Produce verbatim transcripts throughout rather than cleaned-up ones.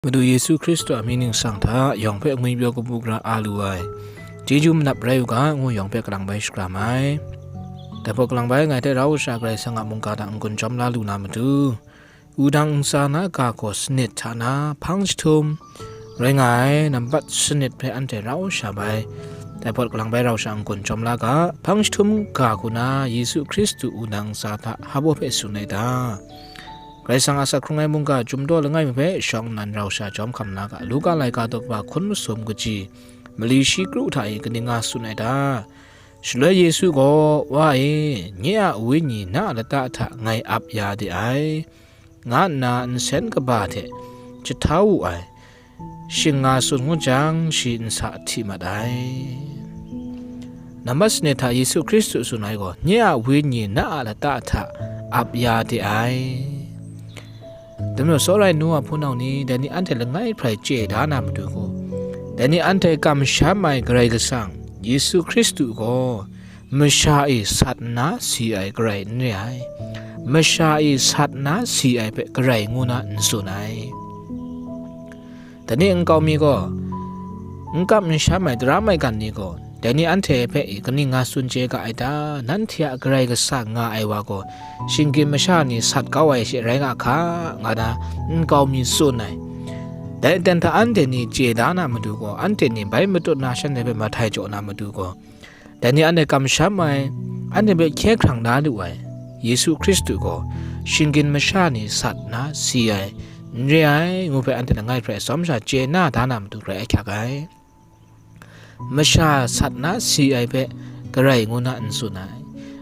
Madu Yesu Hkristu a mying ningsang hta yawng hpe ngwipyaw kabu gara a lu ai, chyeju manap rai u ga, ngu yawng hpe kalang bai shakram ai. Dai hpawt kalang bai ngai hte rau sha Karai Kasang a mungga hta n-gun chyawm la lu na matu, wudang ntsa na ga gaw sanit hta na hpang jahtum rai nga ai, nambat sanit hpe anhte rau sha bai. Dai hpawt kalang bai rau sha n-gun chyawm la ga, hpang jahtum ga hku na Yesu Hkristu wudang ntsa hta hpa baw hpe tsun ai ta? Karai Kasang a asak hkrung ai mungga Chyum Daw langai mi hpe shawng nnan rau sha jawm hkam la ga, Luka laika daw kaba hkun masum kaji mali shi kru hta e kaning nga tsun ai ta? Shaloi Yesu gaw, "Wa e, nye a wenyi na a lata hta ngai ap ya de ai," nga nna nsen kaba hte jahtau wu ai. Shing nga tsun ngut jang, shi nsa hti mat ai. Nambat sanit hta Yesu Hkristu tsun ai gaw, nye a wenyi na a lata hta ap ya de ai. Dai majaw, tsawra ai nu wa hpunau ni, dai ni anhte langai hprai chye da na matu gaw, dai ni anhte kamsham ai Karai Kasang, Yesu Hkristu gaw, masha e sat nna si ai Karai n re ai. Masha e sat nna si ai hpe Karai ngu na n tsun ai. Dai ni nkau mi gaw, n kam n sham ai, daram ai gan ni gaw, dai ni anhte hpe kaning nga tsun chye ga ai ta? Nanhte a Karai Kasang nga ai wa gaw, shinggyim masha ni sat kau ai she rai nga hka, nga na nkau mi tsun ai. Dai aten hta anhte ni chye da na matu gaw, anhte ni bai matut na shanhte hpe mahtai jaw na matu gaw, dai ni anhte kamsham ai, anhte hpe hkye hkrang da lu ai, Yesu Hkristu gaw, shinggyim masha ni sat nna si ai, n re ai, ngu hpe anhte langai hprai atsawm sha chye na da na matu grai ahkyak ai. Masha sat nna si ai hpe Karai ngu na n tsun ai.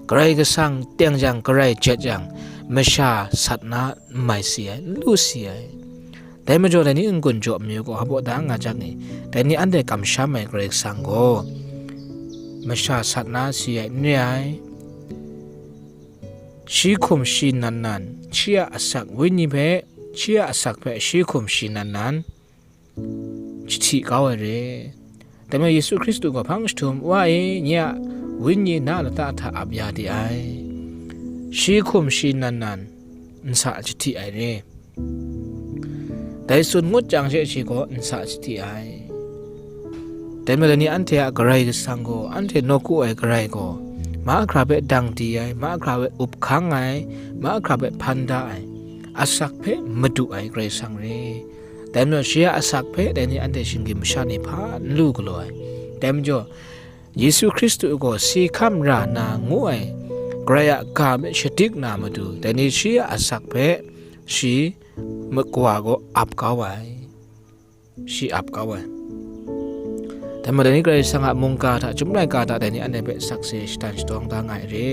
Karai Kasang teng jang, Karai jet jang, masha sat nna n mai si ai, n lu si ai. Dai majaw, dai ni n-gun jaw mayu gaw, hpa baw da nga jang e, dai ni anhte kamsham ai Karai Kasang gaw, masha sat nna si ai n re ai. Shi hkum shi nan nan, shi a asak wenyi hpe, shi a asak hpe shi hkum shi nan nan, jahti kau ai re. Dai majaw, Yesu Hkristu gaw hpang jahtum, "Wa e, nye a wenyi na a lata hta ap ya de ai." Shi hkum shi nan nan, nsa jahti ai re. Dai tsun ngut jang she shi gaw nsa jahti ai. Dai majaw, dai ni anhte a Karai Kasang gaw, anhte nawku ai Karai gaw, mahkra hpe dang di ai, mahkra hpe up hkang ai, mahkra hpe hpan da ai, asak hpe madu ai Karai Kasang re. Dai majaw, shi a asak hpe dai ni anhte shinggyim masha ni hpa n lu galaw ai. Dai majaw, Yesu Hkristu gaw si hkam ra na ngu ai Karai a ga hpe shadik na matu, dai ni shi a asak hpe shi makawa gaw ap kau ai. Shi ap kau ai. Dai majaw, dai ni Karai Kasang a mungga hta, Chyum laika hta dai ni anhte hpe sakse shatan shatawng da nga ai re.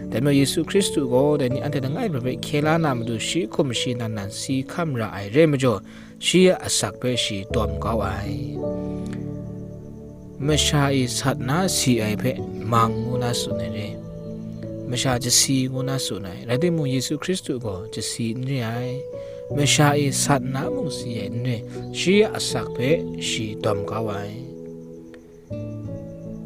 Dai majaw, Yesu Hkristu gaw dai ni anhte langai hprai hpe hkye la na matu, shi hkum shi nan nan si hkam ra ai re majaw, shi a asak hpe shi dawm kau ai. Masha e sat nna si ai hpe mang ngu na tsun ai re. Masha jasi ngu na tsun ai, rai timung, Yesu Hkristu gaw jasi n re ai. Masha e sat nna mung si ai n re, shi a asak hpe shi dawm kau ai.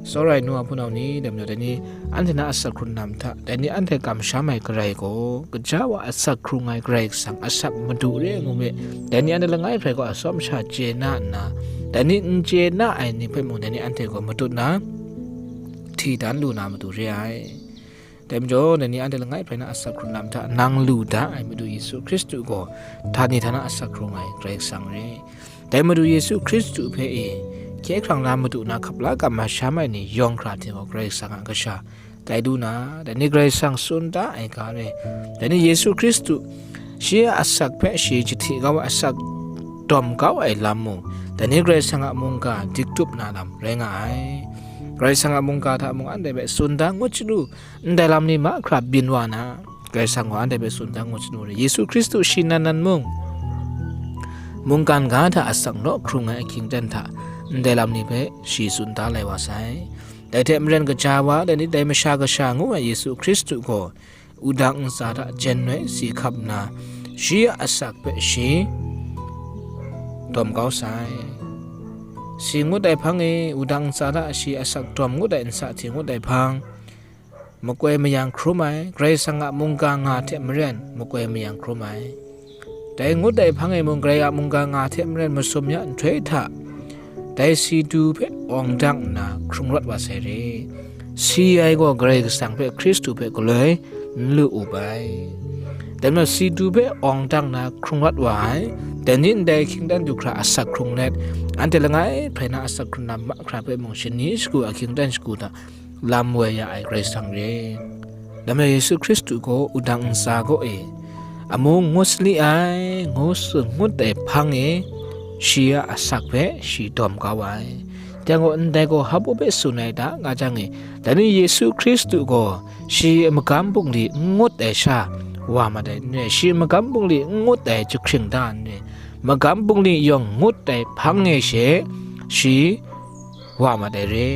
Tsawra ai nu wa hpunau ni, dai majaw, dai ni anhte na asak hkrung lam hta, dai ni anhte kamsham ai Karai gaw, gaja wa asak hkrung ai Karai Kasang, asak madu re ngu me, dai ni anhte langai hprai gaw atsawm sha chye na nna, dai ni n chye na ai ni hpe mung, dai ni anhte gaw matut na hti dan lu na matu re ai. Dai majaw, dai ni anhte langai hprai na asak hkrung lam hta nang lu da ai Madu Yesu Hkristu gaw, htani htana asak hkrung ai Karai Kasang re. Dai Madu Yesu Hkristu hpe e hkye hkrang la madu na hkap la kamsham ai ni yawng hkra hte gaw Karai Kasang a kasha tai lu na, dai ni Karai Kasang tsun da ai ga re. Dai ni Yesu Hkristu shi a asak hpe shi jahti kau ai, asak dawm kau ai lam mung, dai ni Karai Kasang a mungga diktup na lam rai nga ai. Karai Kasang a mungga hta mung anhte hpe tsun da ngut shanu, ndai lam ni mahkra byin wa na, Karai Kasang gaw anhte hpe tsun da ngut shanu re. Yesu Hkristu shi nan nan mung, mungkan ga hta asak naw hkrung ai ahkying ten hta, ndai lam ni hpe shi tsun da lai wa sai. Dai hte maren, gaja wa, dai ni dai Masha Kasha ngu ai Yesu Hkristu gaw, wudang ntsa hta jen noi si hkap nna, shi a asak hpe shi dawm kau sai. Si ngut ai hpang e, wudang ntsa hta shi asak dawm ngut ai nsa hte ngut ai hpang, makoi mayang hkrum ai, Karai Kasang a mungga nga hte maren makoi mayang hkrum ai. Dai ngut ai hpang e mung Karai a mungga nga hte maren masum ya nhtoi hta, dai si du hpe awng dang nna hkrung rawt wa sai re. Si ai gaw Karai Kasang hpe, Hkristu hpe galoi n lu up ai. Dai majaw si du hpe awng dang na hkrung rawt wa ai, dai ni ndai hkying dan du hkra asak hkrung let, anhte langai hprai na asak hkrung na mahkra hpe mung shani shagu a hkying dan shagu hta lam woi ya ai Karai Kasang re. Dai majaw Yesu Hkristu gaw wudang ntsa kaw e amu ngut sali ai, ngu tsun ngut ai hpang e shi a asak hpe shi dawm kau ai. Dai gaw ndai gaw hpa baw hpe tsun ai ta nga jang e, dai ni Yesu Hkristu gaw shi magam bungli n ngut ai sha wa mat ai n re, shi magam bungli n ngut ai jahkring da n re, magam bungli yawng ngut ai hpang e she shi wa mat ai re.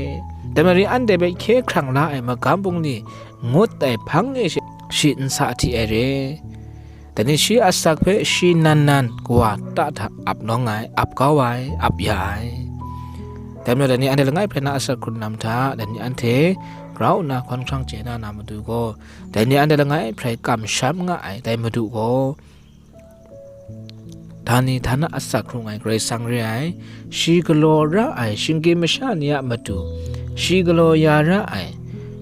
Dai majaw anhte hpe hkye hkrang la ai magam bungli ngut ai hpang e she, shi n sa hti ai re. Dai ni shi asak hpe shi nan nan kawa ta hta ap nawng ai, ap kau ai, ap ya ai. Dai majaw dai ni anhte langai hprai na asak hkrung lam hta, dai ni anhte grau nna hkawn hkrang chye na na matu gaw, dai ni anhte langai hprai kamsham nga ai, dai Madu gaw, htani htana asak hkrung ai Karai Kasang re ai, shi galaw ra ai shinggyim masha ni a matu, shi galaw ya ra ai,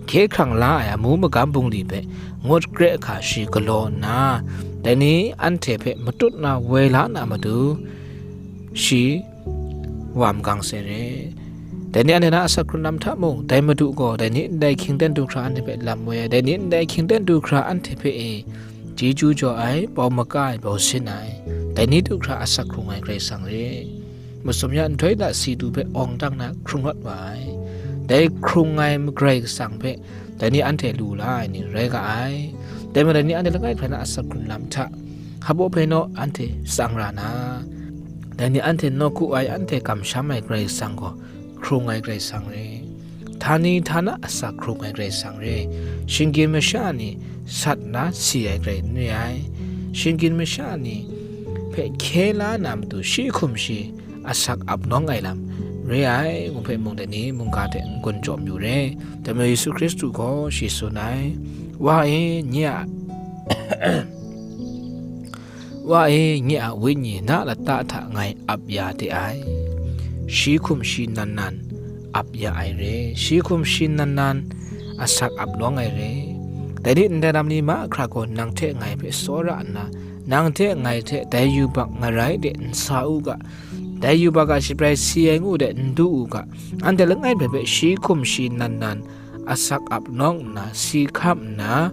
hkye hkrang la ai amu magam bungli hpe ngut kre hkra shi galaw nna, dai ni anhte hpe matut na woi la na matu, shi wa magang sai re. Dai ni anhte na asak hkrung lam hta mung, dai Madu gaw dai ni ndai hkying dan du hkra anhte hpe lam woi ai, dai ni ndai hkying dan du hkra anhte hpe e chyeju jaw ai, pau maka ai, bau sin ai, dai ni du hkra asak hkrung ai Karai Kasang re. Masum ya nhtoi hta si du hpe awng dang na hkrung rawt wa ai, dai hkrung ai Karai Kasang hpe dai ni anhte lu la ai ni rai ga ai. Dai majaw dai ni anhte langai hprai na asak hkrung lam hta hpa baw hpe naw anhte tsang ra na, dai ni anhte nawku ai, anhte kamsham ai Karai Kasang gaw hkrung ai Karai Kasang re. Htani htana asak hkrung ai Karai Kasang re. Shinggyim masha ni sat na si ai Karai n re ai. Shinggyim masha ni hpe hkye la na matu shi hkum shi asak ap nawng ai lam re ai, ngu hpe mung dai ni mungga hte n-gun chyaw mayu re. Dai majaw Yesu Hkristu gaw shi tsun ai, Wa e, nye a Wa e, nye a wenyi na lata hta ngai ap ya de ai. Shi hkum shi nan nan ap ya ai re. Shi hkum shi nan nan asak ap lawng ai re. Dai ni ndai lam ni mahkra gaw nang hte ngai hpe tsawra nna, nang hte ngai hte dai yubak ngarai de n sa u ga, dai yubak a shabrai si ai ngu de n du u ga, anhte langai hpe hpe shi hkum shi nan nan asak ap nawng nna, si hkam nna,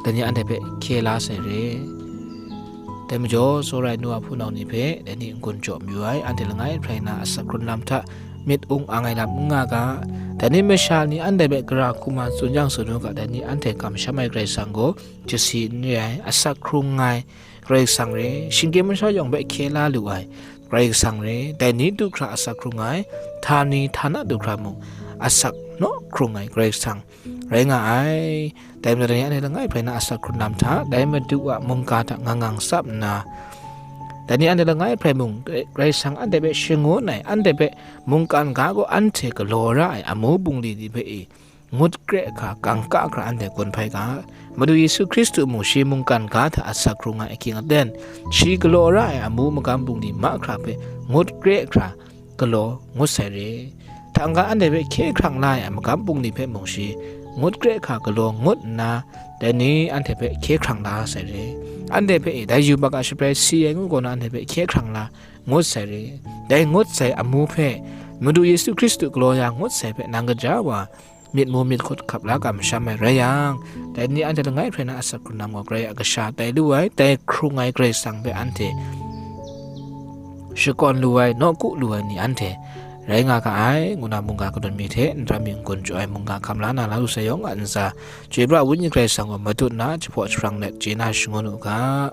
dai ni anhte hpe hkye la sai re. Dai majaw, tsawra ai nu a hpunau ni hpe dai ni n-gun chyaw mayu ai, anhte langai hprai na asak hkrung lam hta myit ung ang ai lam n nga ga, dai ni masha ni anhte hpe gara hku ma tsun yang tsun u ga, dai ni anhte kamsham ai Karai Kasang gaw chasi n re ai, asak hkrung ai Karai Kasang re, shinggyim masha yawng hpe hkye la lu ai Karai Kasang re, dai ni du hkra asak hkrung ai, htani htana du hkra mung asak naw hkrung ai Karai Kasang rai nga ai. Dai majaw dai ni anhte langai hprai na asak hkrung lam hta, dai Madu a mungga hta ngang ngang tsap nna, dai ni anhte langai hprai mung, Karai Kasang anhte hpe shangun ai, anhte hpe mungkan ga gaw anhte galaw ra ai amu bungli ni hpe e, ngut kre hkra, kangka hkra anhte gun hpai ga. Madu Yesu Hkristu mung shi mungkan ga hta asak hkrung ai ahkying aten, shi galaw ra ai amu magam bungli mahkra hpe ngut kre hkra galaw ngut sai re. Hta n-ga anhte hpe hkye hkrang la ai a magam bungli hpe mung shi ngut kre hkra galaw ngut nna, dai ni anhte hpe hkye hkrang la sai re. Anhte hpe e dai yubak a shabrai si ai ngu gaw na anhte hpe hkye hkrang la ngut sai re. Dai ngut sai amu hpe, Madu Yesu Hkristu galaw ya ngut sai hpe nang kaja wa myit mu myit hkut hkap la kamsham ai rai yang, dai ni anhte langai hprai na asak hkrung lam gaw Karai a kasha tai lu ai, tai hkrung ai Karai Kasang hpe anhte shakawn lu ai, nawku lu ai ni anhte rai nga ga ai, ngu na mungga kadawn mi hte n-, n-, mi n-gun chyaw ai mungga hkam la na la lu sai yawng a ntsa, chyoi pra Wenyi Karai Kasang gaw madun na jahpaw jahprang let chye na shangun u ga.